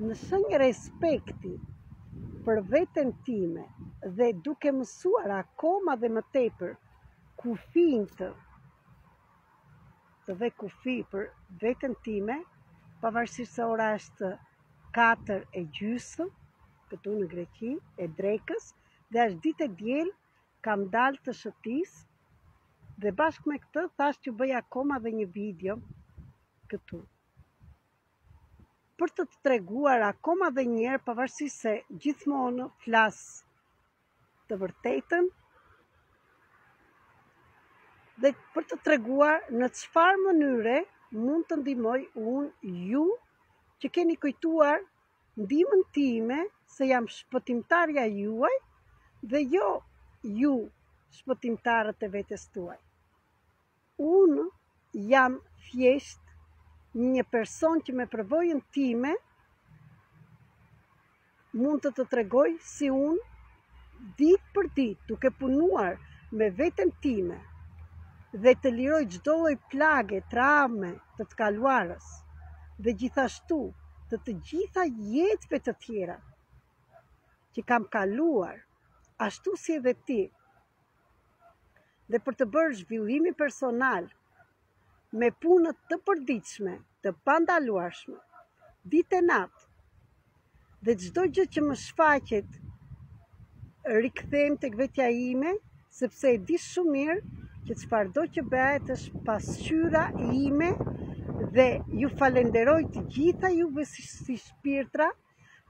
Në shenjë respekti për veten time dhe duke mësuar akoma dhe më tepër kufinjtë të ve kufi për veten time, pavarësisht se ora është 4 e gjysmë këtu në Greqi e drekës dhe është ditë e diel, kam dalë të shëtis dhe bashkë me këtë thashë t'ju bëj akoma dhe një video këtu. Për të të treguar akoma dhe një herë pavarësisht se gjithmonë flas të vërtetën dhe për të treguar në çfarë mënyre mund të ndihmoj unë ju që keni kujtuar ndihmën time se jam shpëtimtarja juaj dhe jo ju shpëtimtarët e vetes tuaj. Unë jam thjesht një person që me përvojën time mund të të tregoj si unë ditë për ditë duke punuar me veten time dhe të liroj çdo lloj plage, traume të të kaluarës dhe gjithashtu të të gjitha jetëve të tjera që kam kaluar, ashtu si edhe ti, dhe për të bërë zhvillimin personal me punë të përditshme, të pandalueshme, ditë e natë, dhe çdo gjë që më shfaqet, rikthehem tek vetja ime, sepse e di shumë mirë që çfarëdo që bëhet është pasqyra ime dhe ju falenderoj të gjitha juve si, si shpirtra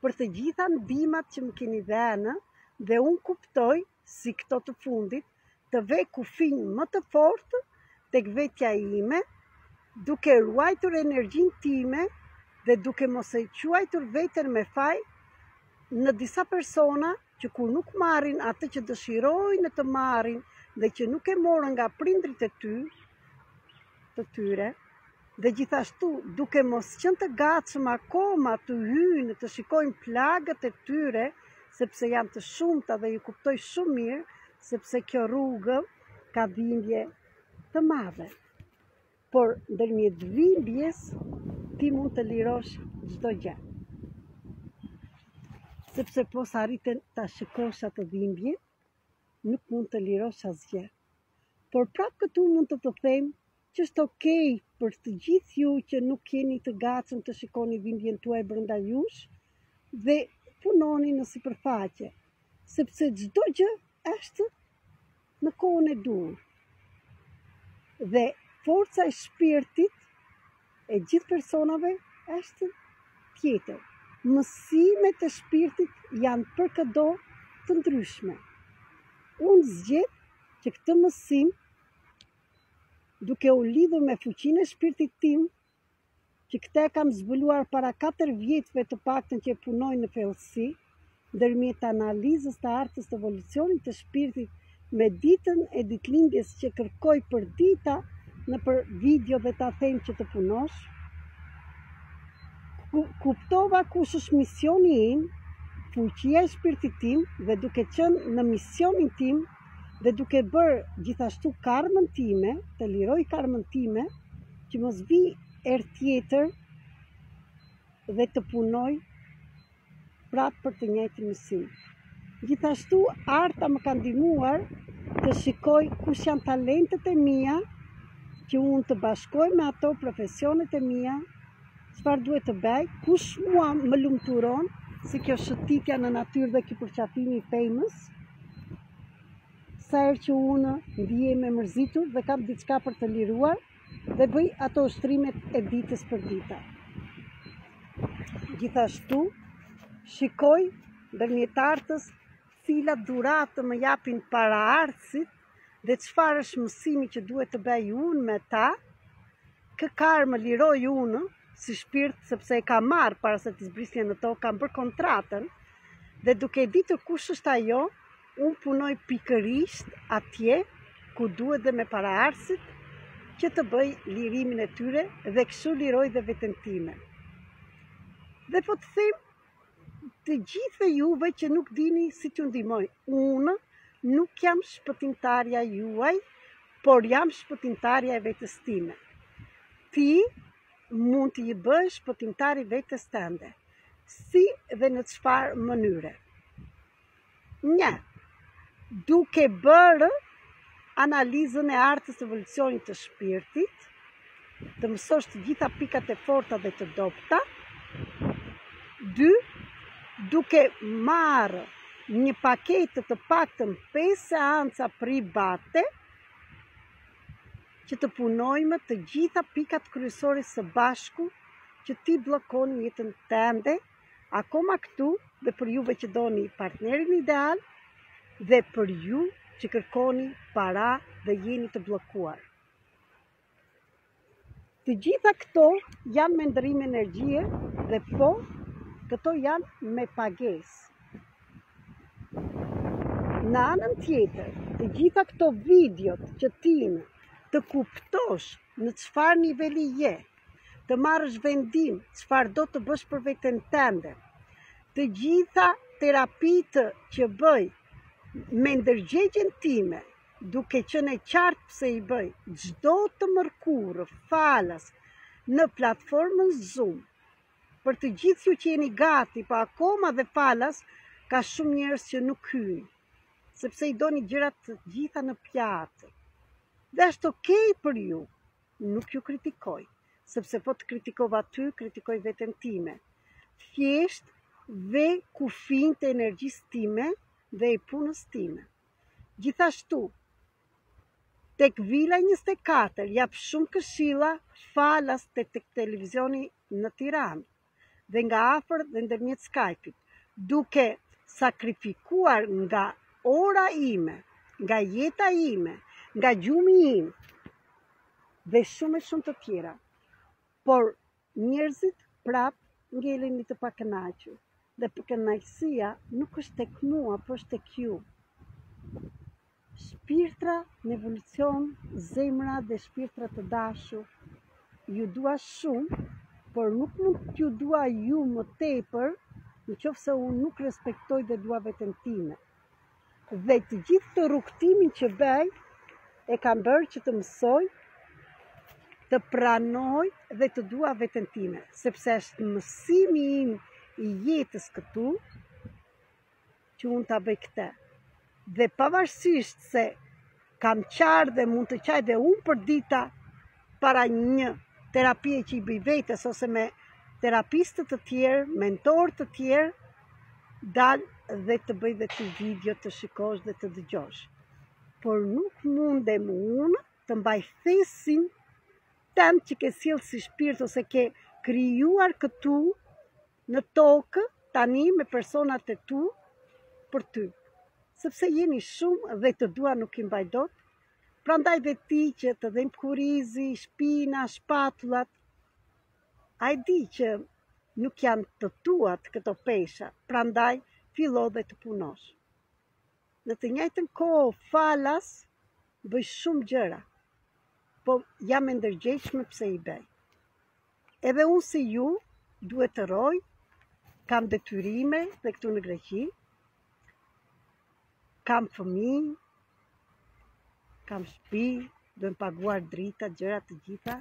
për të gjitha ndihmat që më keni dhënë dhe unë kuptoj si këto të fundit, të ve kufinj më të fortë tek vetja ime, duke ruajtur energjinë time dhe duke mos e quajtur veten me faj në disa persona që kur nuk marrin atë që dëshirojnë të marrin dhe që nuk e morën nga prindërit e ty, të tyre, dhe gjithashtu duke mos qenë të gatshëm akoma të hyjnë të shikojnë plagët e tyre, sepse janë të shumta dhe ju kuptoj shumë mirë, sepse kjo rrugë ka dhimbje të madhe. Por ndërmjet dhimbjes ti mund të lirosh çdo gjë. Sepse po s'arrite ta shikosh atë dhimbje, nuk mund të lirosh asgjë. Por prapë këtu mund të të them që është okej për të gjithë ju që nuk jeni të gatshëm të shikoni dhimbjen tuaj brenda jush dhe punoni në sipërfaqe, sepse çdo gjë është në kohën e duhur. Dhe forca e shpirtit e gjithë personave është tjetër. Mësimet e shpirtit janë për këdo të ndryshme. Unë zgjedh që këtë mësim duke u lidhur me fuqinë e shpirtit tim, që këtë e kam zbuluar para 4 vjetëve të paktën që e punoj në thellësi, ndërmjet analizës të artës të evolucionit të shpirtit me ditën e ditëlindjes që kërkoj për dita nëpër video dhe ta them që të punosh, kuptova kush është misioni im, fuqia e shpirtit tim dhe duke qenë në misionin tim dhe duke bërë gjithashtu karmën time, të liroj karmën time, që mos vij herë tjetër dhe të punoj prapë për të njëjtin mësim. Gjithashtu arta më ka ndihmuar të shikoj kush janë talentet e mia, që unë të bashkoj me ato profesionet e mia, çfarë duhet të bëj, kush mua më lumturon, si kjo shëtitja në natyrë dhe ky përqafimi i pemës, sa herë që unë ndihem e mërzitur dhe kam diçka për të liruar dhe bëj ato ushtrimet e ditës për dita. Gjithashtu, shikoj ndërmjet artës cilat dhuratë më japin paraardhësit dhe çfarë është mësimi që duhet të bëj unë me ta, kë karmë liroj unë si shpirt sepse e kam marrë para se të zbrisja në tokë, kam bërë kontratën dhe duke e ditur kush është ajo, unë punoj pikërisht atje ku duhet dhe me paraardhësit që të bëj lirimin e tyre dhe kështu liroj dhe veten time. Dhe po të them të gjithëve juve që nuk dini si t'ju ndihmoj. Unë nuk jam shpëtimtarja juaj, por jam shpëtimtarja e vetes time. Ti mund të i bëhesh shpëtimtar i vetes tënde. Si dhe në çfarë mënyre? Një, duke bërë analizën e hartës së evolucionit të shpirtit, të mësosh të gjitha pikat e forta dhe të dobëta. 2. Duke marrë një paketë të paktën 5 seanca private që të punojmë të gjitha pikat kryesore së bashku që ti bllokon jetën tënde akoma këtu dhe për juve që doni partnerin ideal dhe për ju që kërkoni para dhe jeni të bllokuar. Të gjitha këto janë me ndërrim energjie dhe po, këto janë me pagesë. Në anën tjetër, të gjitha këto videot që ti të kuptosh në çfarë niveli je, të marrësh vendim çfarë do të bësh për veten tënde. Të gjitha terapitë që bëj me ndërgjegjen time, duke qenë e qartë pse i bëj çdo të mërkurë falas në platformën Zoom. Për të gjithë ju që jeni gati, po akoma dhe falas, ka shumë njerëz që nuk hyjnë, sepse i doni gjërat të gjitha në pjatë. Dhe është okej për ju, nuk ju kritikoj, sepse po të kritikova ty, kritikoj veten time. Thjesht ve kufinjtë e energjisë time dhe e punës time. Gjithashtu, tek Vila 24 jap shumë këshilla falas te tek televizioni në Tiranë dhe nga afër dhe ndërmjet Skype-it, duke sakrifikuar nga ora ime, nga jeta ime, nga gjumi im dhe shumë e shumë të tjera. Por njerëzit prap ngeleni të pakënaqur dhe pakënaqësia nuk është tek mua, por është tek ju. Shpirtra në evolucion, zemra dhe shpirtra të dashur, ju dua shumë, por nuk mund t'ju dua ju më tepër në qoftë se unë nuk respektoj dhe dua veten time. Dhe të gjithë këtë rrugëtimin që bëj, e kam bërë që të mësoj, të pranoj dhe të dua veten time, sepse është mësimi im i jetës këtu që unë ta bëj këtë. Dhe pavarësisht se kam qarë dhe mund të qaj dhe unë për dita para një terapie që i bëj vetes ose me terapistë të tjerë, mentorë të tjerë, dal dhe të bëj dhe ty video të shikosh dhe të dëgjosh. Por nuk mundem unë të mbaj thesin tënd që ke sjellë si shpirt ose ke krijuar këtu në tokë tani me personat e tu për ty. Sepse jeni shumë dhe të dua nuk i mbaj dot. Prandaj dhe ti që të dhemb kurrizi, shpina, shpatullat, a e di që nuk janë të tuat këto pesha, prandaj fillo dhe të punosh. Në të njëjtën kohë falas bëj shumë gjëra, po jam e ndërgjegjshme pse i bëj. Edhe unë si ju duhet të rroj, kam detyrime dhe këtu në Greqi, kam fëmijë, kam shtëpi, duhen paguar dritat, gjërat të gjitha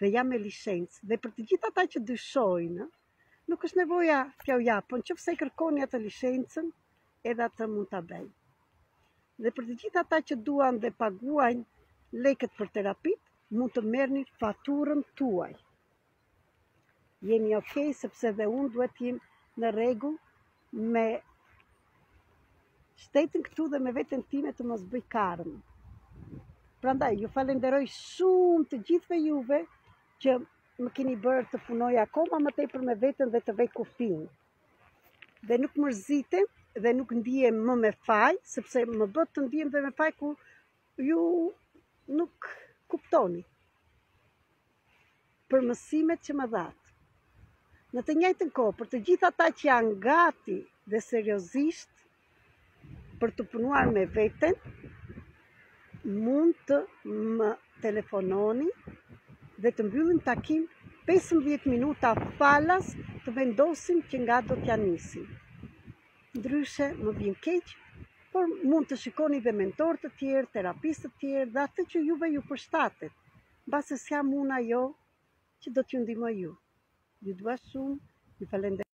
dhe jam me licencë. Dhe për të gjithë ata që dyshojnë, nuk është nevoja t'jua jap, po në qoftë se e kërkoni atë licencën, edhe atë mund ta bëj. Dhe për të gjithë ata që duan dhe paguajnë lekët për terapit, mund të merrni faturën tuaj. Jeni okay sepse dhe unë duhet të jem në rregull me shtetin këtu dhe me veten time të mos bëj karmë. Prandaj ju falenderoj shumë të gjithëve juve që më keni bërë të punoj akoma më tepër me veten dhe të vej kufin. Dhe nuk mërzitem dhe nuk ndihem më me faj, sepse më bët të ndihem dhe me faj kur ju nuk kuptoni për mësimet që më dhatë. Në të njëjtën kohë, për të gjithë ata që janë gati dhe seriozisht për të punuar me veten, mund të më telefononi dhe të mbyllim takim 15 minuta falas të vendosim që nga do t'ja nisim. Ndryshe më vjen keq, por mund të shikoni dhe mentorë të tjerë, terapistë të tjerë dhe atë që juve ju përshtatet. Mbase s'jam unë ajo që do t'ju ndihmoj ju. Ju dua shumë, ju falenderoj.